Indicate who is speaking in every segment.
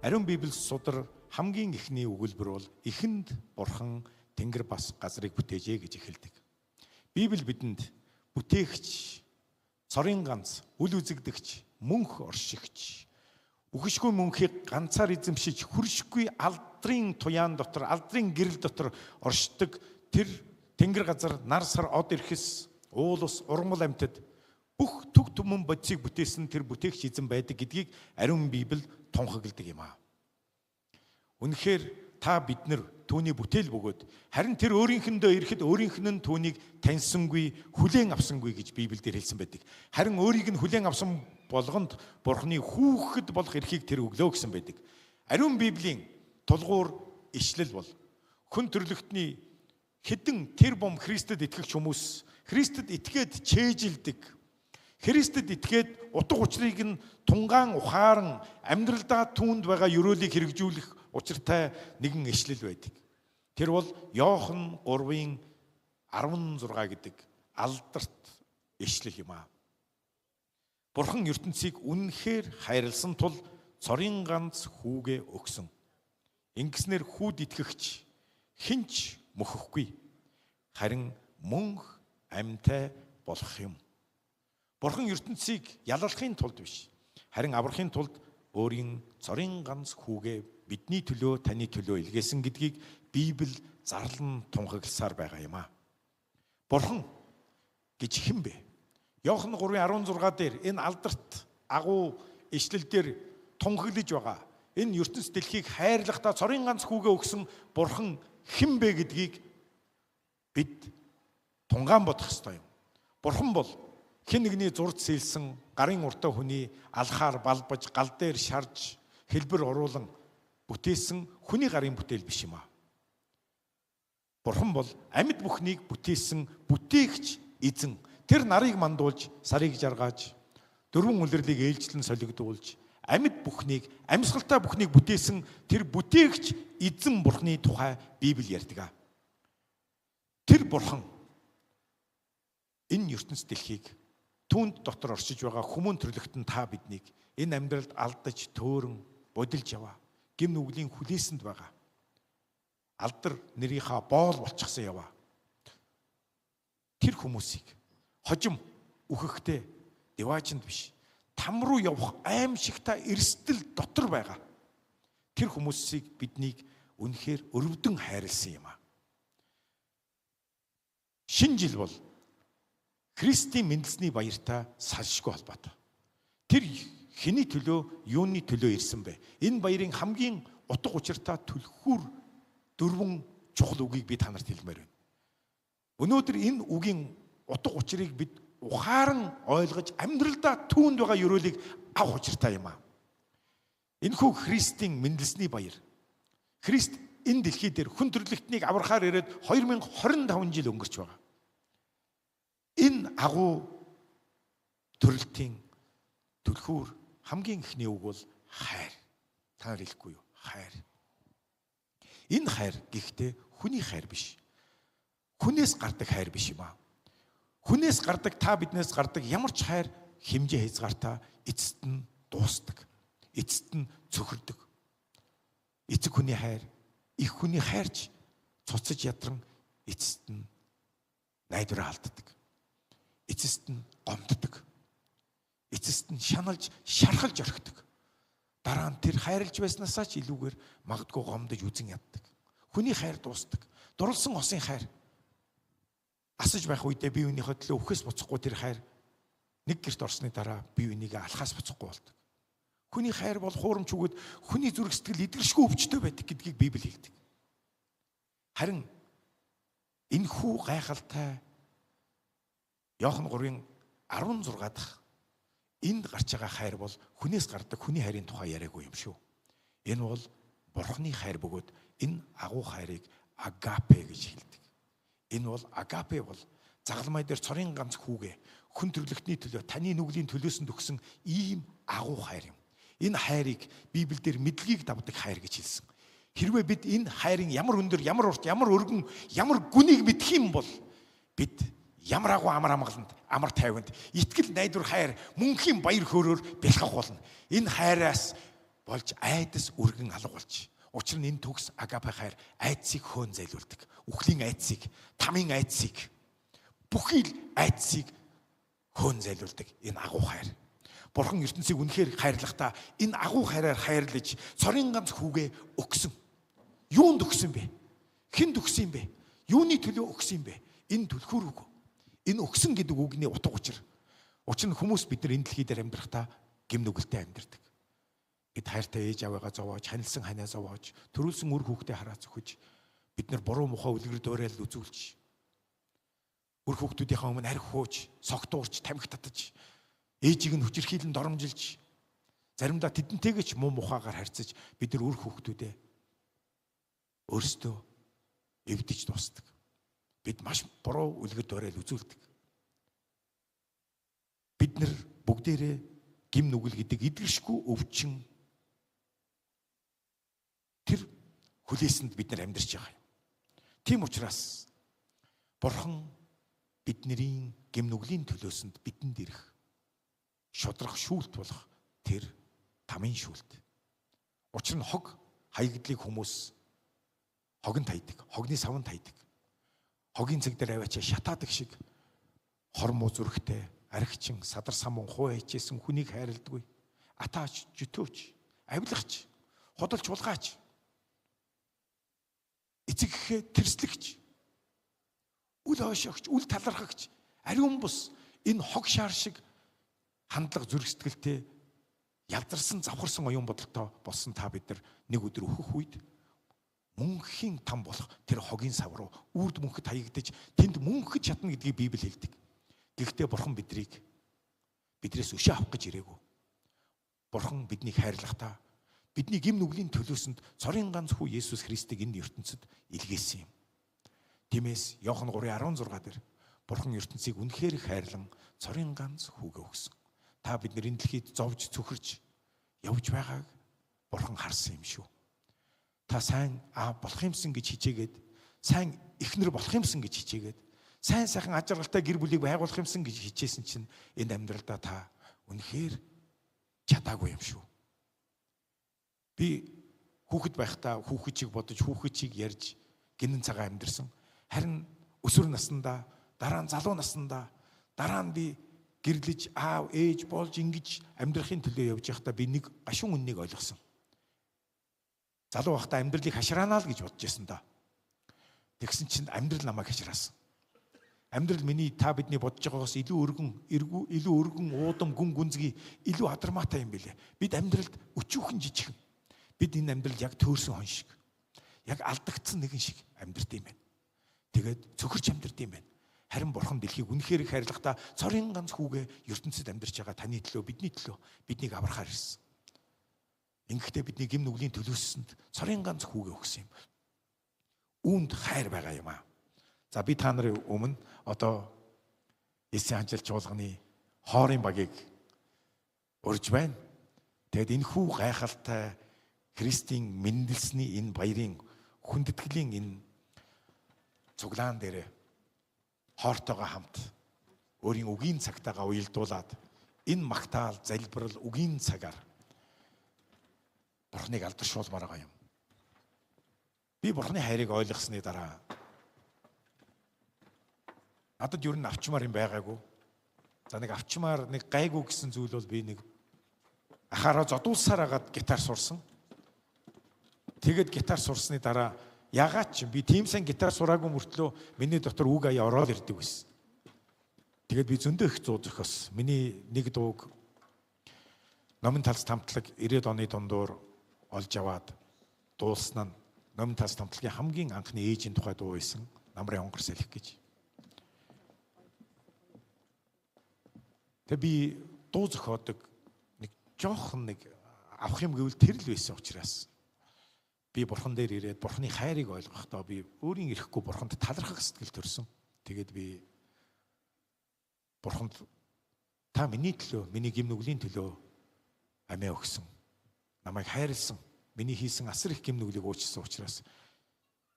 Speaker 1: Ариун Библи судар хамгийн эхний өгүүлбэр бол эхэнд Бурхан тэнгэр бас газрыг бүтээжээ гэж эхэлдэг. Библи бидэнд бүтээгч, цорын ганц, үл үзэгдэгч, мөнх оршигч, үхэшгүй мөнхийг ганцаар эзэмшиж, хөршгүй алдрын туяан дотор, алдрын гэрэл дотор оршдог тэр тэнгэр газар, нар сар, од эрхэс, уул ус, урмал амьтад бүх төг түмэн бодисыг бүтээсэн тэр бүтээгч эзэн байдаг гэдгийг Ариун Библи тунхагладаг юм аа. Үнэхээр та бид нар түүний бүтээл бөгөөд харин тэр өөрийнхөндөө ирэхэд өөрийнх нь түүнийг таньсангүй, хүлээн авсангүй гэж Библиэлд хэлсэн байдаг. Харин өөрийг нь хүлээн авсан болгонд Бурхны хүүхэд болох эрхийг тэр өглөө гэсэн байдаг. Ариун Библийн тулгуур ишлэл бол хүн төрлөختний хэдэн тэр бом Христэд итгэгч хүмүүс Христэд итгээд чээжилдэг, Христэд итгээд утга учирыг нь тунгаан ухааран амьдралдаа түүнд байгаа ёроолыг хэрэгжүүлэх учиртай нэгэн ишлэл байдаг. Тэр бол Иохан 3-ын 16 гэдэг алдарт ишлэл юм аа. Бурхан ертөнцийг үнэнхээр хайрлсан тул цорын ганц хүүгээ өгсөн. Ингэснээр хүүд итгэгч хинч мөхөхгүй, харин мөнх амьтай болох юм. Бурхан ертөнцийг ялалахын тулд биш, харин аврахын тулд өөрийн цорын ганц хүүгээ бидний төлөө, таны төлөө илгээсэн гэдгийг Библи зарлан тунхагласаар байгаа юм аа. Бурхан гэж хэн бэ? Иохан 3:16 дээр энэ алдарт агуу ишлэл дээр тунхаглаж байгаа. Энэ ертөнц дэлхийг хайрлахдаа цорын ганц хүүгээ өгсөн Бурхан хэн бэ гэдгийг бид тунгаан бодох ёстой юм. Бурхан бол хэн нэгний зурд сэлсэн гарын уртаа хүний алхаар балбаж, гал дээр шарж, хэлбэр оруулан бүтээсэн хүний гарын бүтээл биш юм аа. Бурхан бол амьд бүхнийг бүтээсэн бүтээгч эзэн. Тэр нарыг мандуулж, сарыг жаргааж, дөрвөн үлрэрлийг ээлжлэн солигдуулж, амьд бүхнийг, амьсгалтай бүхнийг бүтээсэн тэр бүтээгч эзэн Бурханы тухай Библи ярьдаг. Тэр Бурхан энэ ертөнц дэлхийг түүнд дотор оршиж байгаа хүмүүн төрлөختөн та биднийг энэ амьдралд алдаж, төөрөн, бодилж яваа. Гим нүглийн хүлээсэнд байгаа. Алдар нэрийнхаа боол болчихсон яваа. Тэр хүмүүсийг хожим үхэхтэй деваачнд биш, там руу явах аимшигтай эрсдэл дотор байгаа. Тэр хүмүүсийг биднийг үнэхээр өрөвдөн хайрлсан юм аа. Шинэ жил бол Христийн мэндэлсний баяртай салшгүй холбоотой. Тэр хэний төлөө, юуны төлөө ирсэн бэ? Энэ баярын хамгийн утга учиртай түлхүүр дөрвөн чухал үгийг би та нарт хэлмээр байна. Өнөөдөр энэ үгийн утга учирыг бид ухаан ойлгож амьдралдаа түүнд байгаа ёроолыг авах учиртай юм аа. Энэхүү Христийн мэндэлсний баяр. Христ энэ дэлхий дээр хүн төрлөختнийг аврахаар ирээд 2025 жил өнгөрч байгаа. Энэ агуу төрөлтийн түлхүүр хамгийн эхний үг бол хайр. Та нар хэлэхгүй юу? Хайр. Энэ хайр гэхдээ хүний хайр биш. Хүнээс гардаг хайр биш юм аа. Хүнээс гардаг, та биднээс гардаг ямар ч хайр хэмжээ хязгаартаа эцэст нь дуустдаг. Эцэст нь цөхөрдөг. Эцэг хүний хайр, их хүний хайрч цуцаж ядран эцэст нь найдвараа алддаг. Эцэст нь гомддог. Эцэст нь шаналж, шархалж орхидог. Дараа нь тэр хайрлж байснаасаа ч илүүгээр магадгүй гомдож үзен яддаг. Хүний хайр дуустдаг. Дурлсан осын хайр асаж байх үедээ бие биенийхээ төлөө үхээс буцахгүй тэр хайр нэг гэрт орсны дараа бие биенийг алхаас буцахгүй болдог. Хүний хайр бол хуурамч үгээд хүний зүрх сэтгэл идэршгүй өвчтөй байдаг гэдгийг Библи хэлдэг. Харин энэ хүү гайхалтай Иохан 3-ын 16 дахь энд гарч байгаа хайр бол хүнээс гардаг хүний хайрын тухай яриаггүй юм шүү. Энэ бол Бурхны хайр бөгөөд энэ агуу хайрыг агапе гэж хэлдэг. Энэ бол агапе бол загалмай дээр цорын ганц хүүгээ хүн төрлөختний төлөө таны нүглийн төлөөсөнд өгсөн ийм агуу хайр юм. Энэ хайрыг Библиэлд мэдлэгийг давдаг хайр гэж хэлсэн. Хэрвээ бид энэ хайрын ямар өндөр, ямар урт, ямар өргөн, ямар гүнийг мэдэх юм бол бид ямар агуу амар амгаланд, амар тайванд, итгэл найдвар хайр, мөнхийн баяр хөөрөөр бэлхах болно. Энэ хайраас болж айдас өргөн алга болж. Учир нь энэ төгс агапе хайр айдсыг хөөн зайлуулдаг. Үхлийн айдсыг, тамын айдсыг, бүхий л айдсыг хөөн зайлуулдаг энэ агуу хайр. Бурхан ертөнцийг үнэхээр хайрлахдаа энэ агуу хайраар хайрлаж цорын ганц хүүгээ өгсөн. Юунд өгсөн бэ? Хүнд өгсөн юм бэ? Юуны төлөө өгсөн юм бэ? Энэ түлхүүр үг. Энэ өгсөн гэдэг үгний утга учир. Учир нь хүмүүс бид нар энэ дэлхий дээр амьдрахдаа гэм нүгэлтэй амьдардаг. Бид хайртай ээж аваагаа зовоож, ханилсан ханаа зовоож, төрүүлсэн үр хүүхдээ хараа зөхөж, бид нар буруу мухаа үлгэр дуурайл үзүүлж, үр хүүхдүүдийнхээ өмнө арх хууж, согтуурч, тамхи татаж, ээжийг нь хүчирхийлэн доромжилж, заримдаа тэдэнтэйгээ ч муу мухаагаар харьцаж бид нар үр хүүхдүүдээ өөрсдөө эвдэж дуустдаг. Бид маш буруу үлгэр дуурайл үзүүлдэг. Бид нар бүгдээрээ гим нүгэл гэдэг эдгэршгүй өвчин тэр хүлээсэнд бид нар амьдарч байгаа юм. Тийм учраас Бурхан бидний гим нүглийн төлөөсөнд бидэнд ирэх шудрах шүүлт болох тэр тамын шүүлт. Учир нь хог хаягдлыг хүмүүс хогонд хайдаг, хогны савнд хайдаг. Хогийн цэг дээр аваачаа шатаадаг шиг хор муу зүрхтэй, архичин, садар самун хуу хайчээсэн хүнийг хайрладаггүй. Атаач, жөтөөч, авилгач, худалч хулгаач, эцэг гэхээ тэрслэгч, үл хойшогч, үл талархагч, ариун бус энэ хог шаар шиг хандлага зүрх сэтгэлтэй ялдарсан, завхарсан оюун бодолтой болсон та бид нар нэг өдөр өөхөх үед мөнхийн там болох тэр хогийн сав руу үрд мөнхөд хаягдаж тэнд мөнхөд чадна гэдгийг Библи хэлдэг. Гэхдээ Бурхан бидрийг бидрээс өшөө авах гэж ирээгүй. Бурхан биднийг хайрлахдаа бидний гэм нүглийн төлөөсөнд цорын ганц хүү Есүс Христийг энэ ертөнцид илгээсэн юм. Тиймээс Иохан 3:16 дээр Бурхан ертөнцийг үнэхээр хайрлан цорын ганц хүүгээ өгсөн. Та бид нар энэ дэлхийд зовж цөхөрч явж байгааг Бурхан харсан юм шүү. Та сайн аав болох юмсан гэж хичээгээд, сайн эхнэр болох юмсан гэж хичээгээд, сайн сайхан аж аргалтай гэр бүлийг байгуулах юмсан гэж хичээсэн чинь энэ амьдралдаа та үнэхээр чадаагүй юм шүү. Би хүүхэд байхдаа хүүхэд чиг бодож, хүүхэд чиг ярьж гинэн цагаан амьдэрсэн. Харин өсвөр наснда, дараа нь залуу наснда, дараа нь би гэрлэж аав, ээж болж ингэж амьдрахын төлөө явж байхдаа би нэг гашуун үннийг ойлгосон. Залуу байхдаа амьдралыг хашраанаа л гэж бодож байсан да. Тэгсэн чинь амьдрал намайг хашраасан. Амьдрал миний та бидний бодож байгаагаас илүү өргөн, илүү өргөн, уудам, гүн гүнзгий, илүү адармаатай юм билээ. Бид амьдралд өчүүхэн жижигхэн. Бид энэ амьдрал яг төөрсөн хон шиг, яг алдагдсан нэгэн шиг амьдрт юм байна. Тэгээд цөхөрч амьдрт юм байна. Харин Бурхан дэлхийг үнэхээр их хайрлахдаа цорын ганц хүүгээ ертөнцид амьдарч байгаа таны төлөө, бидний төлөө биднийг аврахаар ирсэн. Ингэхдээ бидний гэм нүглийн төлөөсөнд цорын ганц хүүгээ өгсөн юм. Үүнд хайр байгаа юм аа. За би та нарын өмнө одоо Есүсийн хаанчлал чуулганы хоорын багийг урьж байна. Тэгэд энэ хүү гайхалтай Христийн мэндэлсний энэ баярын хүндэтгэлийн энэ цуглаан дээр хоортойгоо хамт өөрийн үгийн цагтаагаа уялдуулаад энэ магтаал, залбирал, үгийн цагаар Бурхныг алдаршуулмаар байгаа юм. Би Бурхны хайрыг ойлгосны дараа надад ер нь авчмаар юм байгаагүй. За нэг авчмаар нэг гайгүй гэсэн зүйл бол би нэг ахаараа зодуулсаар агаад гитар сурсан. Тэгээд гитар сурсны дараа ягаад ч би тийм сайн гитар сураагүй мөртлөө миний дотор үг аяа ороод ирдэг байсан. Тэгээд би зөндөө их зуу зохиос. Миний нэг дууг Номын талс тамтлаг 90-ад оны дундуур олж аваад дуулсан нь Номын талс тамтлагийн хамгийн анхны ээжийн тухай дуу байсан. Намрын онгор салхи гэж. Тэгээ би дуу зохиодог нэг жоохон нэг авах юм гэвэл тэр л байсан учраас би Бурхан дээр ирээд Бурханы хайрыг ойлгохдоо би өөрийн ирэхгүй Бурханд талархах сэтгэл төрсөн. Тэгээд би Бурханд та миний төлөө, миний гэм нүглийн төлөө амиа өгсөн. Намайг хайрлсан. Миний хийсэн асар их гэм нүглийг уучлсан учраас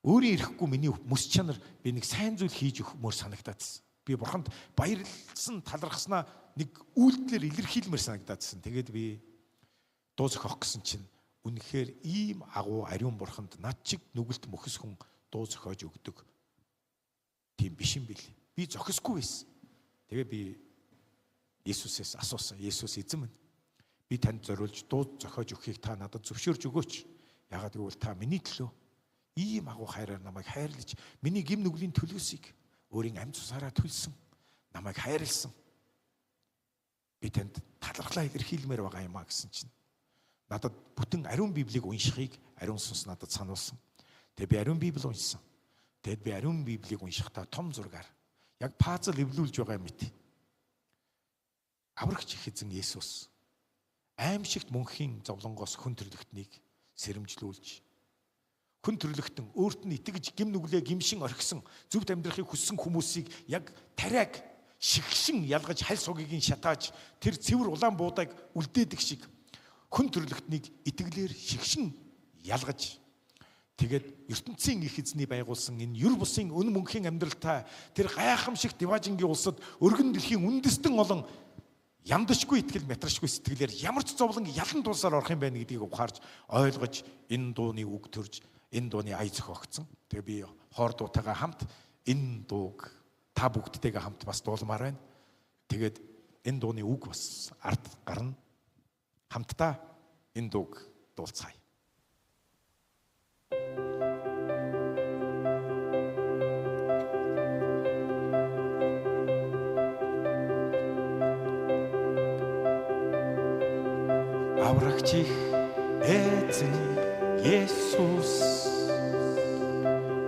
Speaker 1: өөрийн ирэхгүй миний мэс чанар би нэг сайн зүйл хийж өгмөр санагдаадсэн. Би Бурханд баярлсан, талархснаа нэг үйлдэлээр илэрхийлмээр санагдаадсэн. Тэгээд би дуу зохиох гэсэн чинь Үнэхээр ийм агуу ариун бурханд над чиг нүгэлт мөхөс хүн дуу зохиож өгдөг тийм биш юм бил. Би зохисгүй байсан. Тэгээ би Есүсээс асуусан. Есүс эзэн минь, би танд зориулж дуу зохиож өгөхийг та надад зөвшөөрч өгөөч. Яагаад гэвэл та миний төлөө ийм агуу хайраар намайг хайрлаж, миний гим нүглийн төлөөсийг өөрийн амьд цусаараа төлсөн, намайг хайрлсан. Би танд талархлаа илэрхийлмээр байгаа юм а гэсэн чинь надад бүтэн ариун Библийг уншихыг ариун сүнс надад сануулсан. Тэгээ би ариун Библи уншсан. Тэгэд би ариун Библийг уншихдаа том зургаар яг пазл эвлүүлж байгаа мэт аврагч их эзэн Есүс аимшигт мөнхийн зовлонгоос хүн төрлөختнийг сэрэмжлүүлж, хүн төрлөختөн өөрт нь итгэж гим нүглээ гимшин орхисон зөвхт амьдрахыг хүссэн хүмүүсийг яг тариаг шигшин ялгаж халь сугийг нь шатааж тэр цэвэр улаан буудаг үлдээдэг шиг хүн төрлөختнийг итгэлээр шигшин ялгаж, тэгээд ертөнцийн их эзний байгуулсан энэ юр бусын өн мөнхийн амьдралтай тэр гайхамшиг Диважингийн улсад өргөн дэлхийн үндэстэн олон яндашгүй итгэл метрашгүй сэтгэлээр ямар ч зовлон ялан тулсаар орох юм байна гэдгийг ухаарч ойлгож энэ дууны үг төрж энэ дууны ая зохиогдсон. Тэгээ би хоор дуутайгаа хамт энэ дууг та бүгдтэйгээ хамт бас дуулмаар байна. Тэгээд энэ дууны үг бас ард гарна. Хамтдаа энэ дууг дуулцгаая. Аврагч их эзэн Есүс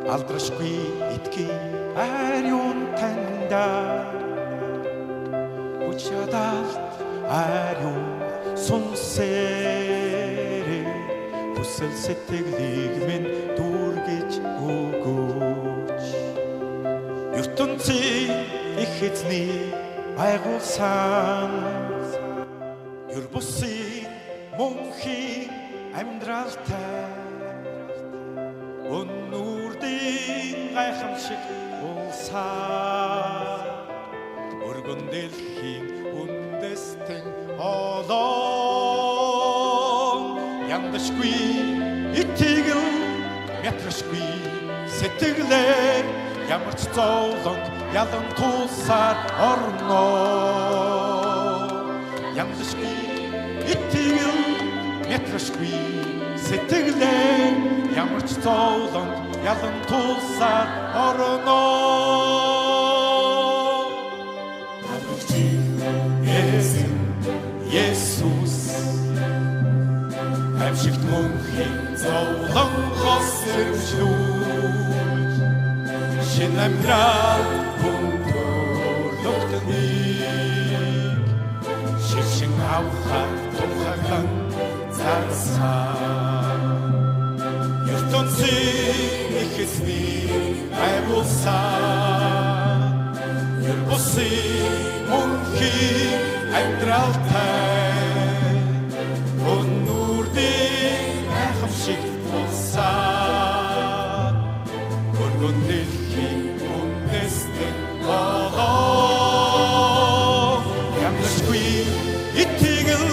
Speaker 1: алдрашгүй итгэе ариун танда, хүч чадалт ариун сүнсээр хүсэл сэтгэлийг минь дүүргэж өгөөч. Ертөнцийн их эзний байгуулсан юр бусын мөнхийн амьдралтай өннүрдийн гайхамшиг улсаа өргөн дэлхийн үндэстэн олон яндашгүй итгэл метрашгүй сэтгэлээр ямар ч зовлонг ялан тулсаар орно. Яндашгүй итгэл метрашгүй сэтгэлээр ямар ч зовлонг ялан тулсаар орно. Аврагч эзэн Есүс аимшигт мөнхийн зовлонгоос сэрэмжлүүлж шинэ амьдрал хүн төрлөختнийг шигшин авахар тухайлан зарсан. Ертөнцийн их эзний байгуулсан юр бусын мөнхийн амьдралтай өннүрдийн гайхамшиг улсаа өргөн дэлхийн үндэстэн болоо ямарчгүй итгэл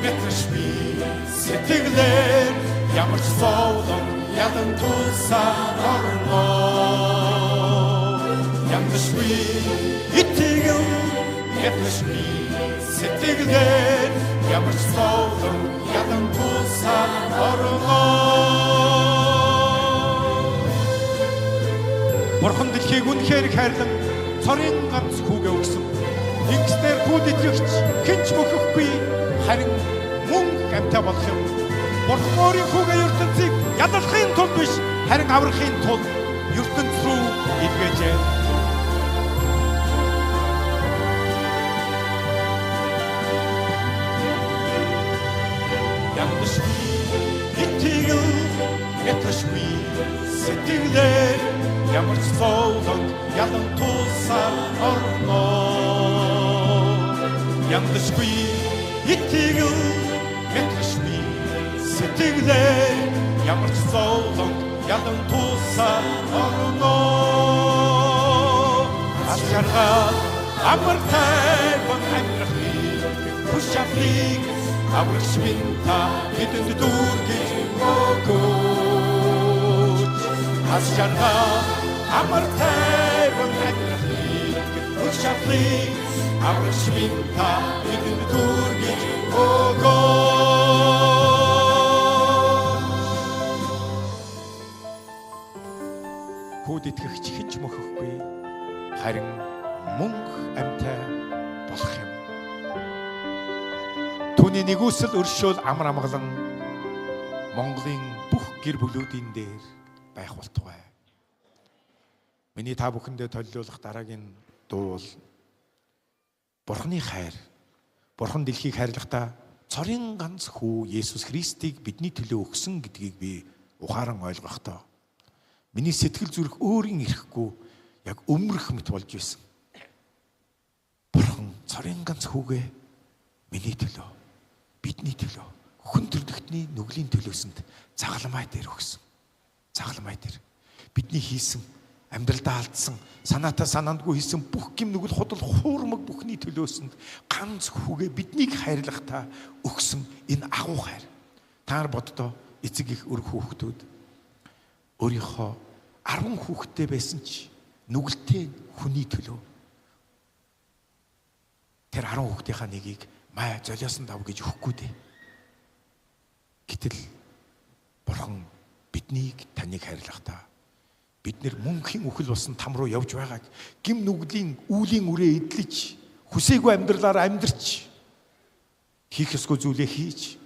Speaker 1: метршгүй сэтгэлээр ямар ч зовлон ялан тулсаар орно. Ямарчгүй итгэл метршгүй сэтгэлээр ямар ч зовлон ялан тулсаар орно. Бурхан дэлхийг үнэхээр хайрлан цорын ганц хүүгээ өгсөн. Ингэснээр хүүд итгэгч хэн ч мөхөхгүй харин мөн амьтаа болох юм. Бурхан өөрийн хүүгээ ертөнцийг ялалахын тулд биш харин аврахын тулд ертөнц рүү илгээжээ. Яндашгүй итгэл метрашгүй сэтгэлээр ямар ч зовлонг ялан тулсаар орно. Яндашгүй итгэл метрашгүй сэтгэлээр ямар ч зовлонг ялан тулсаар орно. Аз жаргал амар тайван амьдрахыг хүч чадлыг аврагч минь та бидэнд дүүргэж өгөөч. Аз жаргал амар тайван амьдрахыг хүч чадлыг аврагч минь та бидэнд дүүргэж өгөөч. Хүүд итгэгч хэн ч мөхөхгүй, харин мөнх амьтай болох юм. Түүний нэгүсэл өршөөл амар амгалан Монголын бүх гэр бүлүүдийн дээр байх болтугай. Миний та бүхэндээ толиулах дараагийн дуу бол Бурхны хайр. Бурхан дэлхийг хайрлахдаа цорын ганц хүү Есүс Христийг бидний төлөө өгсөн гэдгийг би ухаан ойлгохдоо миний сэтгэл зүрх өөрийн ирэхгүй яг өмрөх мэт болж байсан. Бурхан цорын ганц хүүгээ миний төлөө, бидний төлөө, хүн төрөлхтний нүглийн төлөөсөнд загалмай дээр өгсөн. Загалмай дээр бидний хийсэн, амьдралдаа алдсан, санаатай санаандгүй хийсэн бүх гэм нүгэл худал хуурмаг бүхний төлөөсөнд ганц хүүгээ биднийг хайрлахдаа өгсөн энэ агуу хайр. Та нар боддоо эцэг их өрг хүүхдүүд өөрийнхөө 10 хүүхэдтэй байсан ч нүгэлтэй хүний төлөө тэр 10 хүүхдийнхаа нэгийг маа золиосон дав гэж өгөхгүй дээ. Гэтэл Бурхан биднийг таныг хайрлахдаа бид нэр мөнхийн үхэл болсон там руу явж байгааг гим нүглийн үүлийн үрээ эдлэж хүсээгүй амьдралаар амьдрч хийх ёсгүй зүйлээ хийж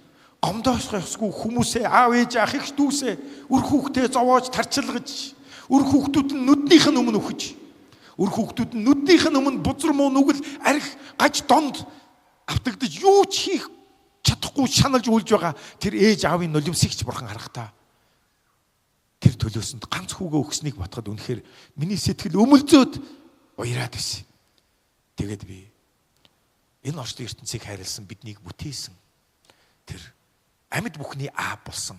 Speaker 1: гомдоосох ёсгүй хүмүүсээ аав ээж ах эгч дүүсээ үр хүүхдээ зовоож тарчилгаж үр хүүхдүүд нь нүднийх нь өмнө үхэж үр хүүхдүүд нь нүднийх нь өмнө бузар муу нүгэл арх гаж донд автагдаж юу ч хийх чадахгүй шаналж үлж байгаа тэр ээж аавын нулимсыг ч Бурхан харахтаа тэр төлөөсөнд ганц хүүгээ өгснийг бодоход үнэхээр миний сэтгэл өмөлзөөд уяраад байсан. Тэгээд би энэ орчлон ертөнцийг хайрлсан, биднийг бүтээсэн тэр амьд бүхний аав болсон,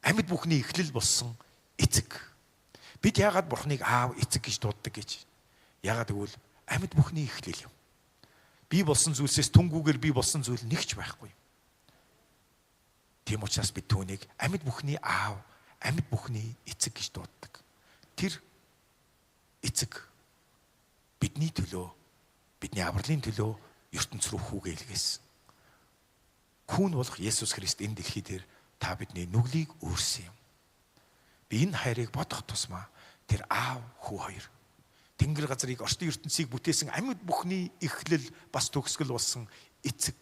Speaker 1: амьд бүхний эхлэл болсон эцэг. Бид яагаад Бурхныг аав, эцэг гэж дууддаг гэж? Яагаад гэвэл амьд бүхний эхлэл юм. Би болсон зүйлсээс түнгүүгээр би болсон зүйл нэг ч байхгүй. Тийм учраас бид түүнийг амьд бүхний аав, амьд бүхний эцэг гэж дууддаг. Тэр эцэг бидний төлөө, бидний авралын төлөө ертөнц рүү хүүгээ илгээсэн. Хүүн болох Есүс Христ энэ дэлхий дээр та бидний нүглийг өөрсөн юм. Би энэ хайрыг бодох тусмаа тэр аав хүү хоёр тэнгэр газрыг орчлон ертөнцийг бүтээсэн амьд бүхний эхлэл бас төгсгөл болсон эцэг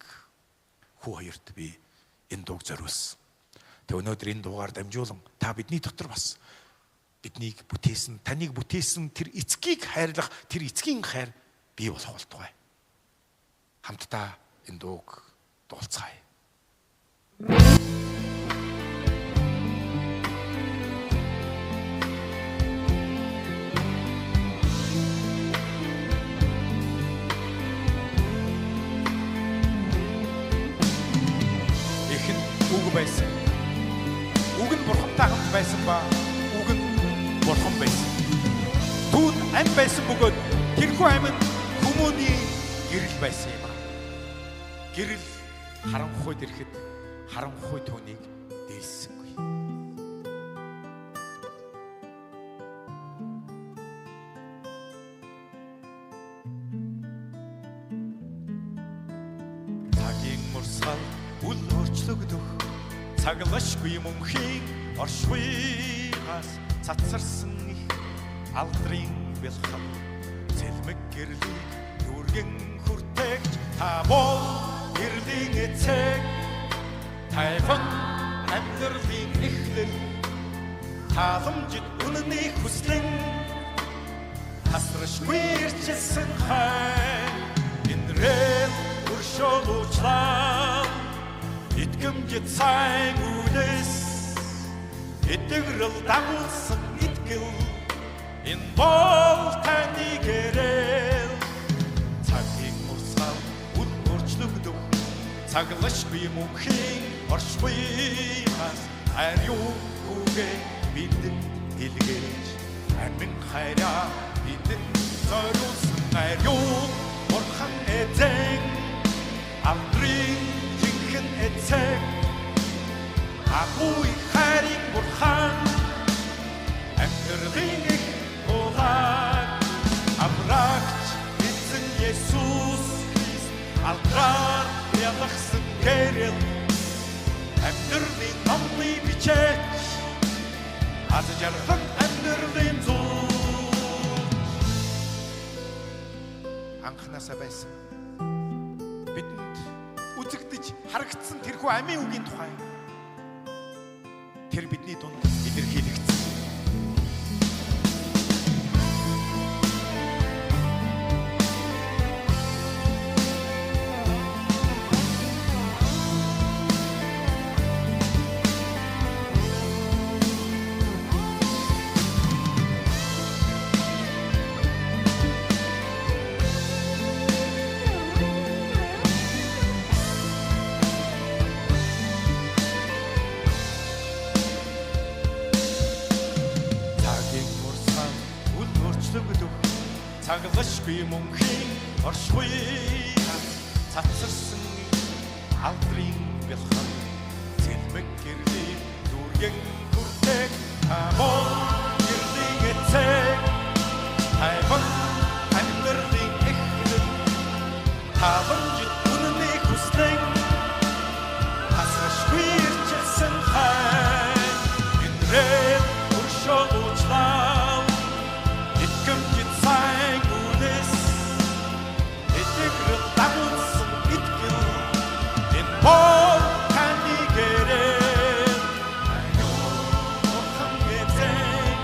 Speaker 1: хүү хоёрт би энэ дууг зориулсан. Тэг өнөөдөр энэ дуугаар дамжуулан та бидний дотор бас биднийг бүтээсэн, таныг бүтээсэн тэр эцгийг хайрлах тэр эцгийн хайр бий болох болтугай. Хамтдаа энэ дууг дуулцгаая. Эхэнд үг байсан. Үг нь Бурхантай хамт байсан ба үг нь Бурхан байсан. Түүн амь байсан бөгөөд тэрхүү амь нь хүмүүний гэрэл байсан юм. Гэрэл харанхуйд ирэхэд харанхуй түүнийг дээлсэнгүй. Цагийн мурсгал үл өөрчлөгдөх цаглашгүй мөнхийн оршихуйгаас цацарсан их алдрын бэлхал цэлмэг гэрлийг дүүргэн хүртээгч та бол гэрлийн эцэг тайван амьдралын эхлэл тааламжид үнэний хүслэн тасрашгүй ирчилсэн хай инрэл өршөөл уучлал итгэмжит сайн үлээс итгэрэл дагуулсан итгэл энэ бол таны гэрэл. Цагийн урсгал үл өөрчлөгдөх цаглашгүй мөнхийн оршихуйгаас ариун хүүгээ бидэнд илгээж амин хайраа бидэнд зориулсан ариун Бурхан эзэн алдрын жинхэнэ эцэг, агуу их хайрын бурхан, амьдралын их хулааг аврагч эзэн Есүс Христ алдраар ялгсан гэрэл, амьдралын номны бичээч, аз жаргал амьдралын зүүч. Анхнаасаа байсан бидэнд үзэгдэж харагдсан тэрхүү амийн үгийн тухай тэр бидний дунд илэрхийлэгдсэн. Цаглашгүй мөнхийн оршихуй цацарсан алдрын бэлхэн цэлмэг гэрлийн дүүргэн хүртэг тамон гэрлийн эцэг, тайван амьдралын эхлэл, таламжит үнэний хүслэн хасрашгүй ирчсэн хай гинрэл өршөөл уучлал итгэмжит сайн үнэс итгэрэл дагуулсан итгэл энэ бол таны гэрэл. Аюул бурхан эзэн,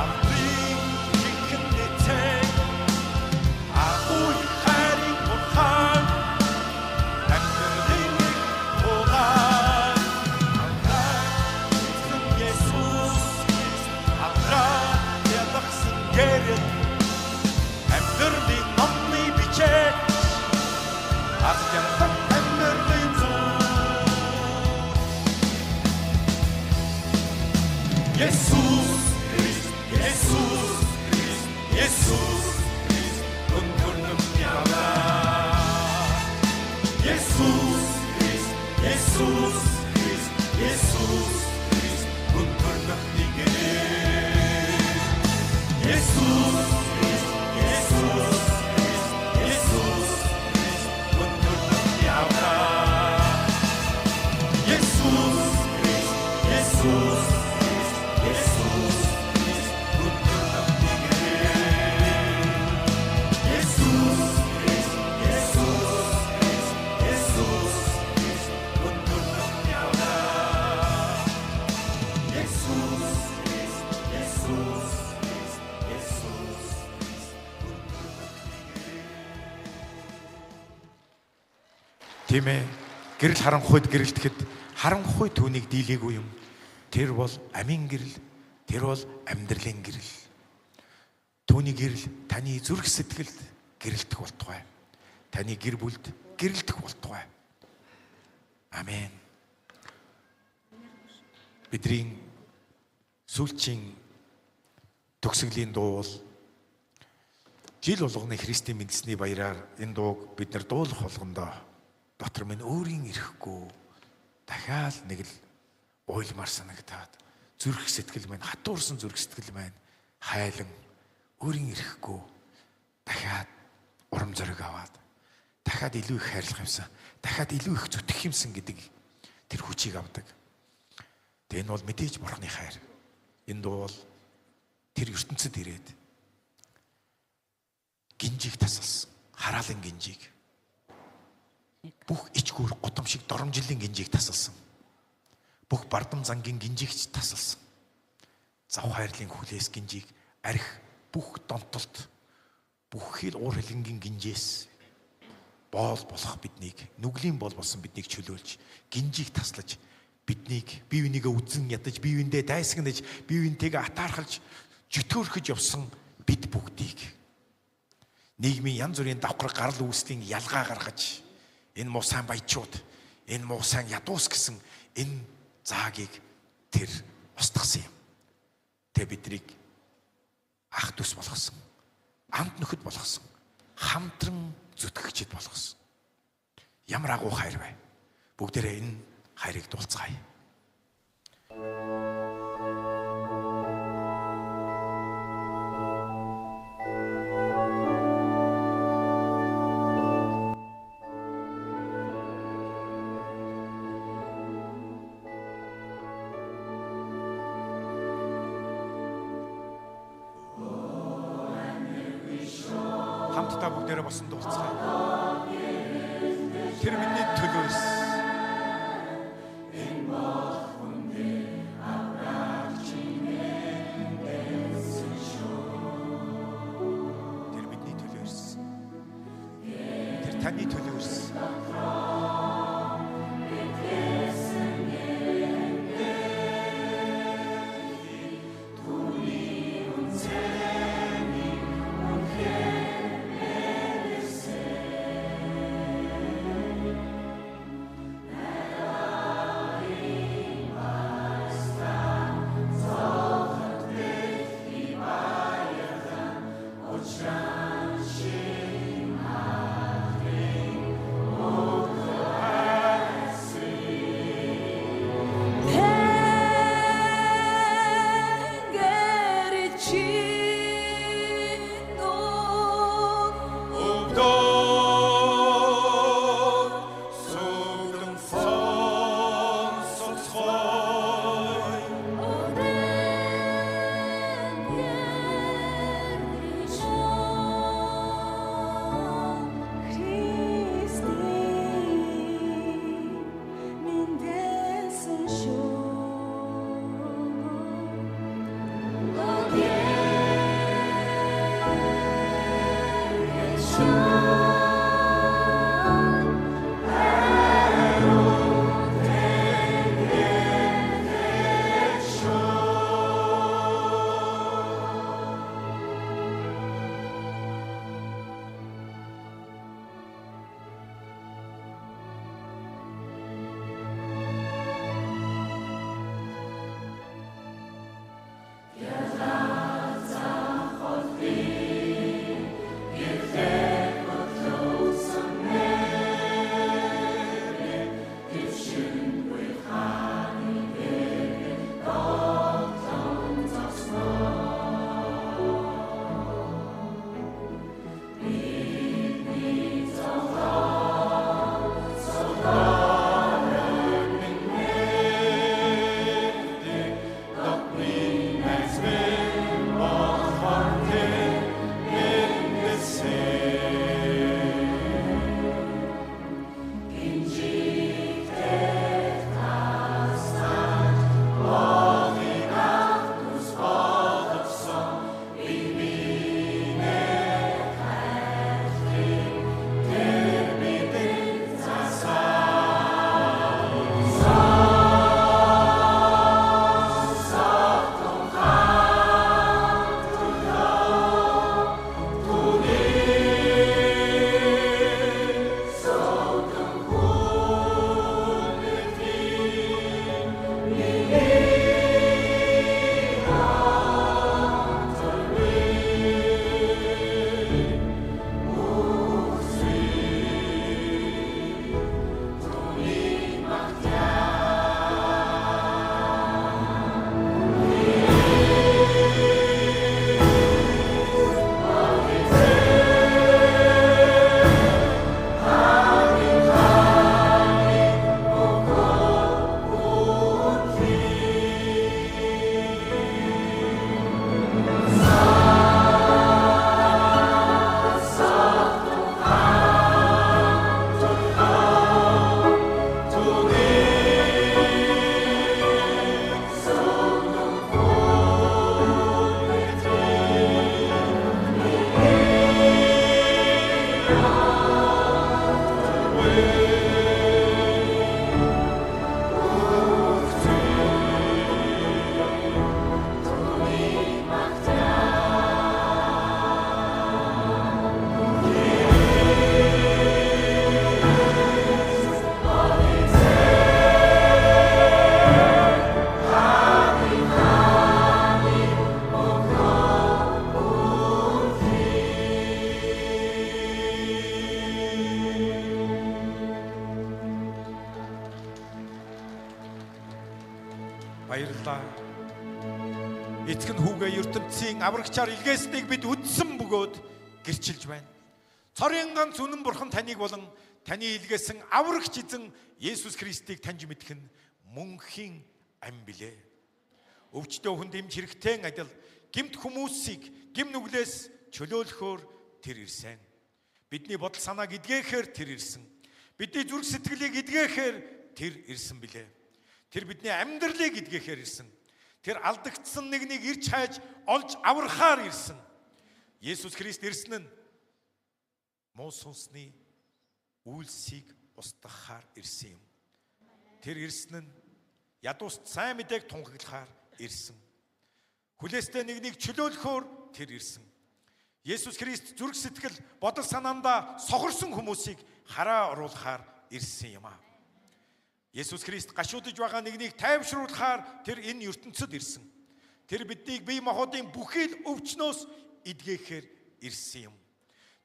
Speaker 1: алдрын жинхэнэ эцэг, агуу их хайрын бурхан, амьдралын их хулааг аврагч эзэн Есүс Христ алдраар ялгсан гэрэл, амьдралын номны бичээч, аз жаргал амьдралын зүүч. Есүс Христ, Есүс Христ, Есүс Христ өндөр нүхний аврагч. Есүс Христ, Есүс Христ, Есүс Христ өндөр нүхний гэрэл. Есүс Христ, Есүс Христ, Есүс Христ өндөр нүхний аврагч. Есүс Христ, Есүс Христ, Есүс Христ өндөр нүхний гэрэл. Есүс Христ, Есүс Христ, Есүс Христ өндөр нүхний аврагч. Есүс Христ, Есүс Христ, Есүс Христ өндөр нүхний гэрэл. Тийм ээ, гэрэл харанхуйд гэрэлтэхэд харанхуй түүнийг дийлээгүй юм. Тэр бол амийн гэрэл, тэр бол амьдралын гэрэл. Түүний гэрэл таны зүрх сэтгэлд гэрэлтэх болтугай. Таны гэр бүлд гэрэлтэх болтугай. Амен. Бидний сүүлчийн төгсгөлийн дуу бол жил болгоны Христийн мэндэлсний баяраар энэ дууг бид нар дуулах болгондоо дотор минь өөрийн ирэхгүй дахиад нэг л уйлмаар санагтаад зүрх сэтгэл минь хатуурсан зүрх сэтгэл маань хайлан өөрийн ирэхгүй дахиад урам зориг аваад дахиад илүү их хайрлах юмсан, дахиад илүү их зүтгэх юмсан гэдэг тэр хүчийг авдаг. Тэгээ энэ бол мэдээж Бурхны хайр. Энэ дуу бол тэр ертөнцид ирээд гинжийг тасалсан, хараалын гинжийг, бүх ичгүүр гудам шиг доромжилын гинжийг тасалсан, бүх бардам зангийн гинжийг ч тасалсан, зав хайрлын хүлээс гинжийг, арх бүх донтолт, бүх хил уур хилэнгийн гинжээс боол болох биднийг, нүглийн боол болсон биднийг чөлөөлж, гинжийг таслаж, биднийг бие биенийгээ үзэн ядаж, бие биендээ дайсагнаж, бие биентэйгээ атаархалж, жөтөөрхөж явсан бид бүгдийг нийгмийн янз бүрийн давхар гарал үүслийн ялгаа гаргаж, энэ муу сайн баячууд, энэ муу сайн ядуус гэсэн энэ заагийг тэр устгасан юм. Тэ биднийг ах дүүс болгосон, амт нөхөд болгосон, хамтран зүтгэгчид болгосон. Ямар агуу хайр вэ? Бүгдээрээ энэ хайрыг дуулцгаая. Хамтдаа бүгдээрээ босон дуулцгаая. Тэр бидний төлөө ирсэн. Энэ бол хүний аврагч нэмсэн шүү. Тэр бидний төлөө ирсэн. Тэр таны төлөө ирсэн. Баярлалаа. Эцэг нь хүүгээ ертөнцийн аврагчаар илгээснийг бид үдсэн бөгөөд гэрчилж байна. Цорын ганц үнэн бурхан таныг болон таны илгээсэн аврагч эзэн Есүс Христийг таньж мэдэх нь мөнхийн ам билээ. Өвчтөе хүнд эмч хэрэгтэй адил гэмт хүмүүсийг гэм нүглээс чөлөөлөхөөр тэр ирсэн. Бидний бодол санааг эдгээхээр тэр ирсэн. Бидний зүрх сэтгэлийг эдгээхээр тэр ирсэн билээ. Тэр бидний амьдралыг эдгээхээр ирсэн. Тэр алдагдсан нэгнийг ирж хайж олж аврахаар ирсэн. Есүс Христ ирсэн нь муу сүнсний үйлсийг устгахаар ирсэн юм. Тэр ирсэн нь ядууст сайн мэдээг тунхаглахаар ирсэн. Хүлээстэй нэгнийг чөлөөлөхөөр тэр ирсэн. Есүс Христ зүрх сэтгэл бодол санаандаа сохорсон хүмүүсийг хараа оруулахаар ирсэн юм аа. Есүс Христ гашуудж байгаа нэгнийг тайвшруулахаар тэр энэ ертөнцид ирсэн. Тэр биднийг бие махбодын бүхий л өвчнөөс эдгээхээр ирсэн юм.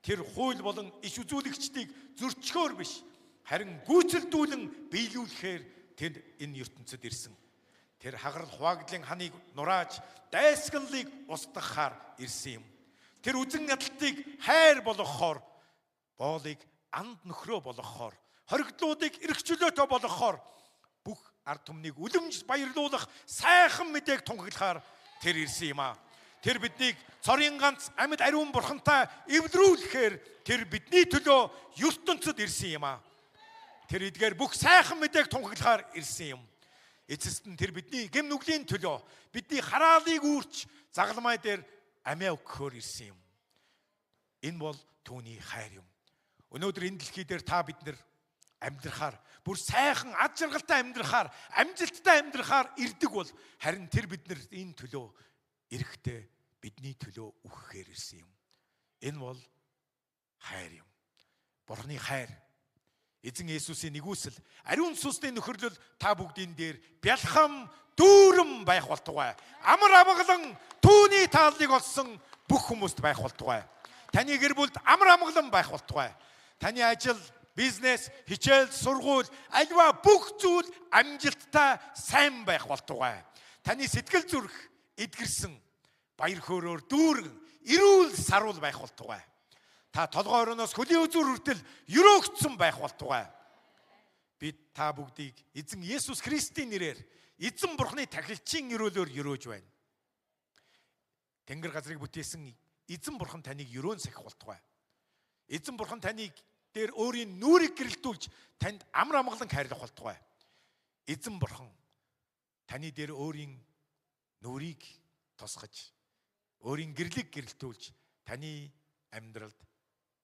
Speaker 1: Тэр хууль болон иш үзүүлэгчдийг зөрчгөөр биш, харин гүйцэлдүүлэн биелүүлэхээр тэр энэ ертөнцид ирсэн. Тэр хагарал хуваагдлын ханыг нурааж дайсагналыг устгахаар ирсэн юм. Тэр үзэн ядалтыг хайр болгохоор, боолыг анд нөхрөө болгохоор, хоригдлуудыг эрх чөлөөтэй болгохоор, бүх ард түмнийг үлэмж баярлуулах сайхан мэдээг тунхаглахаар тэр ирсэн юм аа. Тэр биднийг цорын ганц амьд ариун бурхантай эвлэрүүлэхээр тэр бидний төлөө ертөнцид ирсэн юм аа. Тэр эдгээр бүх сайхан мэдээг тунхаглахаар ирсэн юм. Эцэст нь тэр бидний гэм нүглийн төлөө бидний хараалыг үүрч загалмай дээр амиа өгөхөөр ирсэн юм. Энэ бол түүний хайр юм. Өнөөдөр энэ дэлхий дээр та бид нар амьдрахаар, бүр сайхан ад жаргалтай амьдрахаар, амжилттай амьдрахаар ирдэг бол харин тэр бид нар энэ төлөө эрэхтэй бидний төлөө үхэхээр ирсэн юм. Энэ бол хайр юм. Бурхны хайр. Эзэн Есүсийн нэгүсэл, ариун сүнсний нөхөрлөл та бүгдийн дээр бялхам дүүрэн байх болтугай. Амар амгалан түүний тааллыг олсон бүх хүмүүст байх болтугай. Таны гэр бүлд амар амгалан байх болтугай. Таны ажил, бизнес, хичээл, сургууль, альва бүх зүйл амжилттай сайн байх болтугай. Таны сэтгэл зүрх эдгэрсэн баяр хөөрөөр дүүрэн эрүүл саруул байх болтугай. Та толгой оройноос хөлийн үзүүр хүртэл өрөөгдсөн байх болтугай. Бид та бүгдийг эзэн Есүс Христийн нэрээр эзэн Бурхны тахилчийн өрөөлөөр өрөөж байна. Тэнгэр газрыг бүтээсэн эзэн Бурхан таныг өрөөн сахих болтугай. Эзэн Бурхан таныг дээр өөрийн нүрийг гэрэлтүүлж танд амар амгалан хайрлах болтугай. Эзэн Бурхан таны дээр өөрийн нүрийг тусгаж, өөрийн гэрлийг гэрэлтүүлж таны амьдралд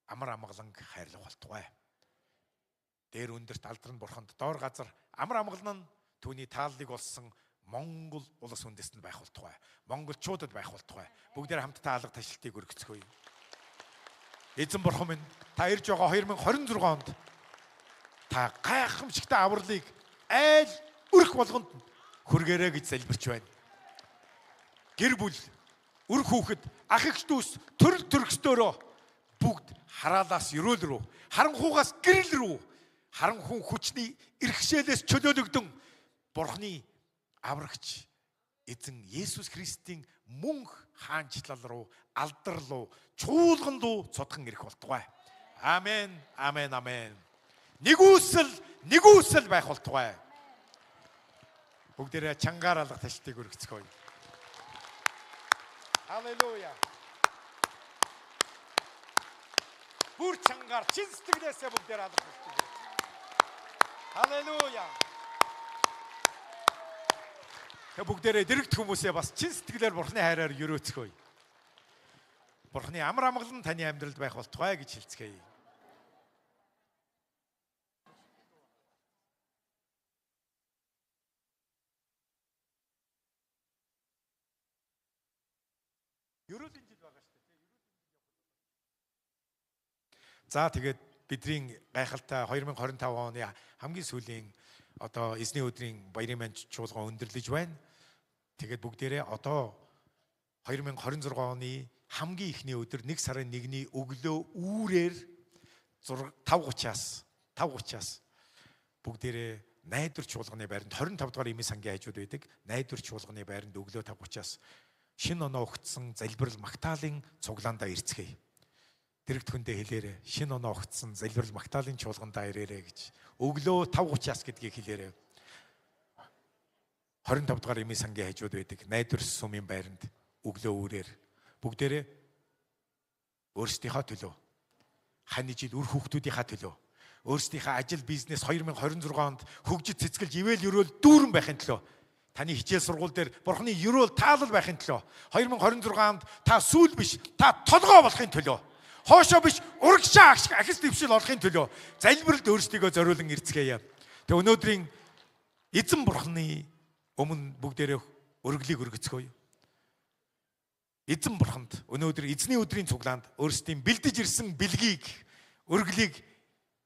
Speaker 1: амар амгалан хайрлах болтугай. Дээр өндөрт алдран бурханд, доор газар амар амгалан нь түүний тааллыг олсон Монгол улс үндэстэнд байх болтугай. Монголчуудад байх болтугай. Бүгдээр хамтдаа алга ташлтыг өргөцгөөе. Эзэн бурхан минь, та ирж байгаа 2026 онд та гайхамшигтай авралыг айл өрх болгонд хүргээрэй гэж залбирч байна. Гэр бүл, үр хүүхэд, ах эгч дүүс, төрөл төрөстөөрөө бүгд хараалаас өрөөл рүү, харанхуугаас гэрэл рүү, харанхуй хүчний эрхшээлээс чөлөөлөгдөн Бурхны аврагч эзэн Есүс Христийн мөнх хаанчлал руу, алдар руу, чуулган руу цодхон ирэх болтугай. Амен, амен, амен. Нэгүсэл, нэгүсэл байх болтугай. Бүгдээрээ чангаар алга ташлтыг өргөцгөөе. Халелуя. Бүр чангаар чин сэтгэлээсээ бүгдээр алга ташлтыг. Халелуя. Тэг бүгдээрээ дэрэгдэх хүмүүсээ бас чин сэтгэлээр Бурхны хайраар өрөөцгөөе. Бурхны амар амгалан таны амьдралд байх болтугай гэж хэлцгээе. Ерөөлийн жил байгаа шүү дээ. За тэгээд бидний гайхалтай 2025 оны хамгийн сүүлийн одоо эзний өдрийн баярын мэнд чуулган өндөрлөж байна. Тэгээд бүгдээрээ одоо 2026 оны хамгийн эхний өдөр 1 сарын 1-ний өглөө үүрээр 5:30-аас 5:30-аас бүгдээрээ Найдвар чуулганы байранд 25 дугаар имийн сангийн хажууд байдаг. Найдвар чуулганы байранд өглөө 5:30-аас шинэ оноо огцсон залбирал магтаалын цуглаандаа ирцгээе. Дэрэгдэхүндээ хэлээрэй. Шинэ оноо огцсон залбирал магтаалын чуулгандаа ирээрэй гэж. Өглөө 5:30-аас гэдгийг хэлээрэй. 25 дугаар имийн сангийн хажууд байдаг. Найдвар сүмийн байранд өглөө үүрээр бүгдээрээ өөрсдийнхөө төлөө, ханы жил үр хүүхдүүдийнхаа төлөө, өөрсдийнхөө ажил бизнес 2026 онд хөгжиж цэцгэлж ивэл өрөөл дүүрэн байхын төлөө, таны хичээл сургууль дээр Бурхны өрөөл таалал байхын төлөө, 2026 онд та сүүл биш, та толгой болохын төлөө, хоошоо биш урагшаа ахис дэвшил олохын төлөө залбиралд өөрсдийгөө зориулан ирцгээе. Тэгээ өнөөдрийн эзэн Бурхны өмнө бүгдээрээ өргөлийг өргөцгөөе. Эзэн Бурханд өнөөдөр эзний өдрийн цуглаанд өөрсдийн бэлдэж ирсэн бэлгийг, өргөлийг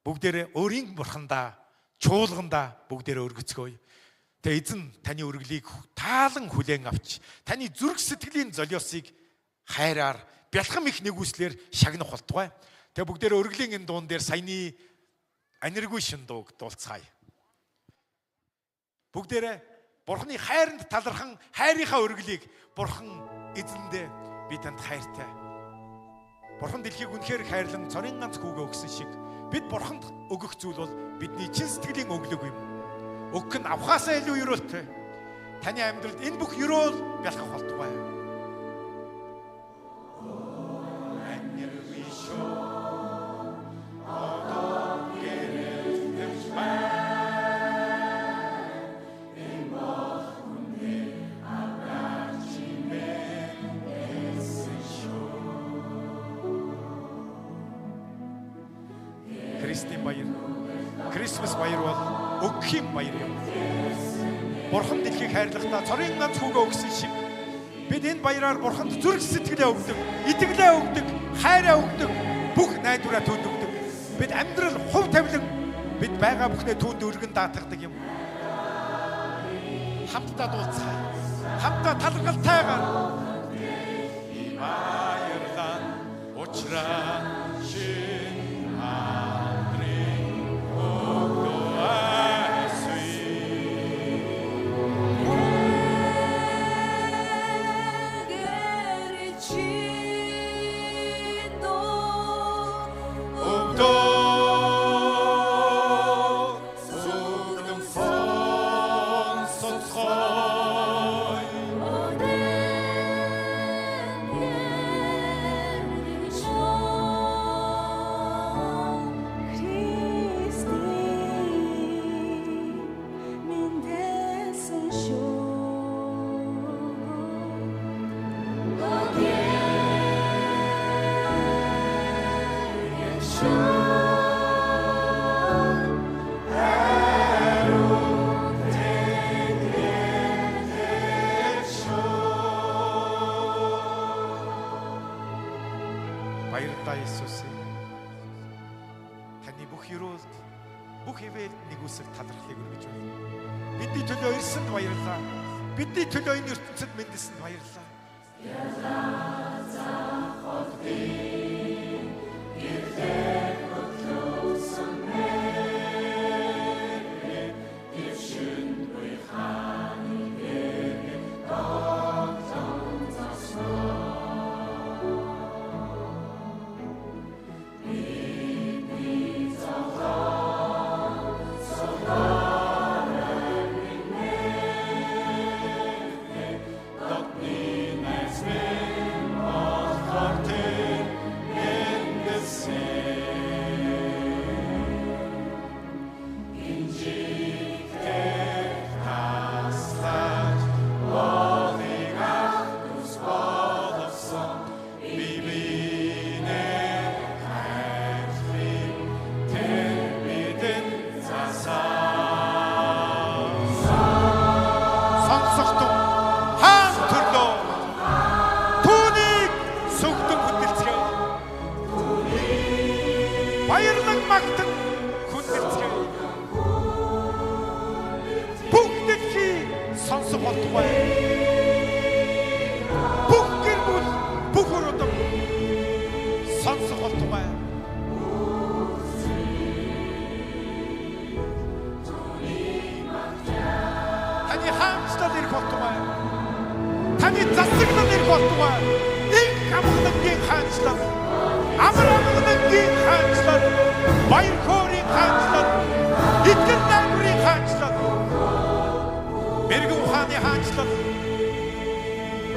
Speaker 1: бүгдээрээ өөрийн Бурхандаа, чуулгандаа бүгдээрээ өргөцгөөе. Тэгээ эзэн таны өргөлийг таалан хүлээн авч, таны зүрх сэтгэлийн золиосыг хайраар, бялхам их нэгүслэр шагнах болтугай. Тэгээ бүгдээрээ өргөлийн энэ дуун дээр саяны аниргүй шин дууг дуулцгаая. Бүгдээрээ Бурхны хайранд талархан хайрынхаа өргөлийг Бурхан эзэндээ би танд хайртай. Бурхан дэлхийг үнэхээр хайрлан цорын ганц хүүгээ өгсөн шиг бид Бурханд өгөх зүйл бол бидний чин сэтгэлийн өглөг юм. Өгөх нь авахаасаа илүү өрөөлтэй. Таны амьдралд энэ бүх өрөөл бялхах болтугай. Христийн баяр, Крисмас баяр бол өгөхийн баяр юм. Бурхан дэлхийг хайрлахдаа цорын ганц хүүгээ өгсөн шиг бид энэ баяраар Бурханд зүрх сэтгэлээ өгдөг, итгэлээ өгдөг, хайраа өгдөг, бүх найдвараа түүнд өгдөг. Бид амьдрал хувь тавилан бид байгаа бүхнээ түүнд өргөн даатгадаг юм. Хамтдаа дуулцгаая. Хамтдаа талархалтайгаар баярлан уучраа шин Баярлалаа Иесус. Таны бүх өрөөлд, бүх ивэлд нэгүсэл талархлыг өргөж байна. Бидний төлөө ирсэнд баярлалаа. Бидний төлөө энэ ертөнцид мэндэлсэнд баярлалаа. Баярлан магтан хүндэлцгээе. Бүх дэлхий сонсох болтугай. Бүх гэр бүл, бүх урдам сонсох болтугай. Таны хаанчлал ирэх болтугай. Таны засаглал ирэх болтугай. Инх амгалангийн хаанчлал, амар амгалангийн хаанчлал, баяр хөөрийн хаанчлал, итгэл найдварын хаанчлал, мэргэн ухааны хаанчлал,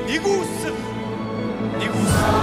Speaker 1: нэгүсэл, нэгүсэл.